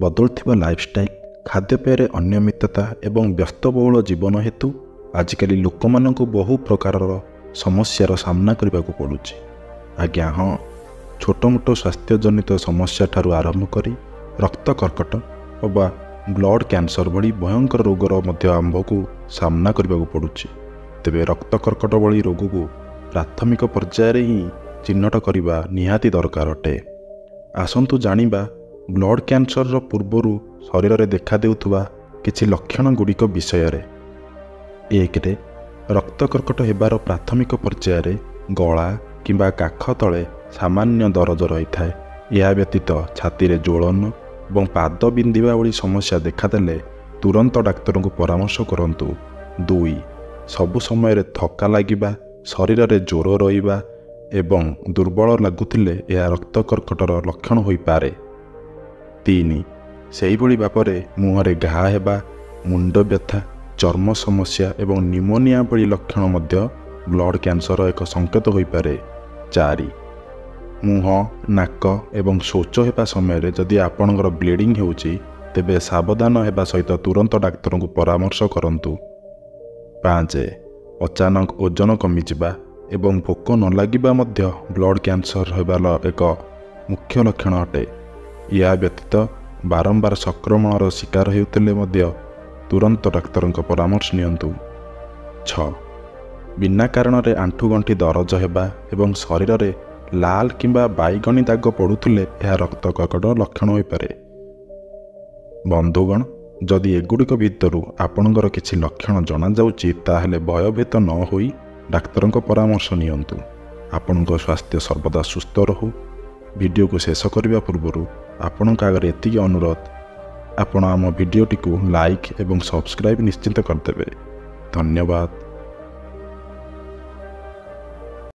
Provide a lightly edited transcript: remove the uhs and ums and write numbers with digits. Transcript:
ବଦଳୁଥିବା ଲାଇଫଷ୍ଟାଇଲ୍, ଖାଦ୍ୟପେୟରେ ଅନିୟମିତତା ଏବଂ ବ୍ୟସ୍ତବହୁଳ ଜୀବନ ହେତୁ ଆଜିକାଲି ଲୋକମାନଙ୍କୁ ବହୁ ପ୍ରକାରର ସମସ୍ୟାର ସାମ୍ନା କରିବାକୁ ପଡ଼ୁଛି। ଆଜ୍ଞା ହଁ, ଛୋଟମୋଟ ସ୍ୱାସ୍ଥ୍ୟଜନିତ ସମସ୍ୟା ଠାରୁ ଆରମ୍ଭ କରି ରକ୍ତ କର୍କଟ ଅବା ବ୍ଲଡ଼ କ୍ୟାନ୍ସର ଭଳି ଭୟଙ୍କର ରୋଗର ମଧ୍ୟ ଆମ୍ଭକୁ ସାମ୍ନା କରିବାକୁ ପଡ଼ୁଛି। ତେବେ ରକ୍ତ କର୍କଟ ଭଳି ରୋଗକୁ ପ୍ରାଥମିକ ପର୍ଯ୍ୟାୟରେ ହିଁ ଚିହ୍ନଟ କରିବା ନିହାତି ଦରକାର ଅଟେ। ଆସନ୍ତୁ ଜାଣିବା ବ୍ଲଡ଼ କ୍ୟାନ୍ସରର ପୂର୍ବରୁ ଶରୀରରେ ଦେଖାଦେଉଥିବା କିଛି ଲକ୍ଷଣ ଗୁଡ଼ିକ ବିଷୟରେ। 1ରେ ରକ୍ତ କର୍କଟ ହେବାର ପ୍ରାଥମିକ ପର୍ଯ୍ୟାୟରେ ଗଳା କିମ୍ବା କାଖ ତଳେ ସାମାନ୍ୟ ଦରଜ ରହିଥାଏ। ଏହା ବ୍ୟତୀତ ଛାତିରେ ଜ୍ୱଳନ ଏବଂ ପାଦ ବିନ୍ଧିବା ଭଳି ସମସ୍ୟା ଦେଖାଦେଲେ ତୁରନ୍ତ ଡାକ୍ତରଙ୍କୁ ପରାମର୍ଶ କରନ୍ତୁ। 2, ସବୁ ସମୟରେ ଥକ୍କା ଲାଗିବା, ଶରୀରରେ ଜ୍ୱର ରହିବା ଏବଂ ଦୁର୍ବଳ ଲାଗୁଥିଲେ ଏହା ରକ୍ତ କର୍କଟର ଲକ୍ଷଣ ହୋଇପାରେ। 3, ସେହିଭଳି ଭାବରେ ମୁହଁରେ ଘା ହେବା, ମୁଣ୍ଡ ବ୍ୟଥା, ଚର୍ମ ସମସ୍ୟା ଏବଂ ନିମୋନିଆ ଭଳି ଲକ୍ଷଣ ମଧ୍ୟ ବ୍ଲଡ଼ କ୍ୟାନ୍ସରର ଏକ ସଂକେତ ହୋଇପାରେ। 4, ମୁହଁ, ନାକ ଏବଂ ଶୌଚ ହେବା ସମୟରେ ଯଦି ଆପଣଙ୍କର ବ୍ଲିଡ଼ିଂ ହେଉଛି, ତେବେ ସାବଧାନ ହେବା ସହିତ ତୁରନ୍ତ ଡାକ୍ତରଙ୍କୁ ପରାମର୍ଶ କରନ୍ତୁ। 5, ଅଚାନକ ଓଜନ କମିଯିବା ଏବଂ ଭୋକ ନ ଲାଗିବା ମଧ୍ୟ ବ୍ଲଡ଼ କ୍ୟାନ୍ସର ହେବାର ଏକ ମୁଖ୍ୟ ଲକ୍ଷଣ ଅଟେ। ଏହା ବ୍ୟତୀତ ବାରମ୍ବାର ସଂକ୍ରମଣର ଶିକାର ହେଉଥିଲେ ମଧ୍ୟ ତୁରନ୍ତ ଡାକ୍ତରଙ୍କ ପରାମର୍ଶ ନିଅନ୍ତୁ। 6, ବିନା କାରଣରେ ଆଣ୍ଠୁଗଣ୍ଠି ଦରଜ ହେବା ଏବଂ ଶରୀରରେ ଲାଲ କିମ୍ବା ବାଇଗଣୀ ଦାଗ ପଡ଼ୁଥିଲେ ଏହା ରକ୍ତ କର୍କଟ ଲକ୍ଷଣ ହୋଇପାରେ। ବନ୍ଧୁଗଣ, ଯଦି ଏଗୁଡ଼ିକ ଭିତରୁ ଆପଣଙ୍କର କିଛି ଲକ୍ଷଣ ଜଣାଯାଉଛି, ତାହେଲେ ଭୟଭୀତ ନ ହୋଇ ଡାକ୍ତରଙ୍କ ପରାମର୍ଶ ନିଅନ୍ତୁ। ଆପଣଙ୍କ ସ୍ୱାସ୍ଥ୍ୟ ସର୍ବଦା ସୁସ୍ଥ ରହୁ। ଭିଡ଼ିଓକୁ ଶେଷ କରିବା ପୂର୍ବରୁ ଆପଣଙ୍କ ଆଗରେ ଏତିକି ଅନୁରୋଧ, ଆପଣ ଆମ ଭିଡ଼ିଓଟିକୁ ଲାଇକ୍ ଏବଂ ସବସ୍କ୍ରାଇବ୍ ନିଶ୍ଚିତ କରିଦେବେ। ଧନ୍ୟବାଦ।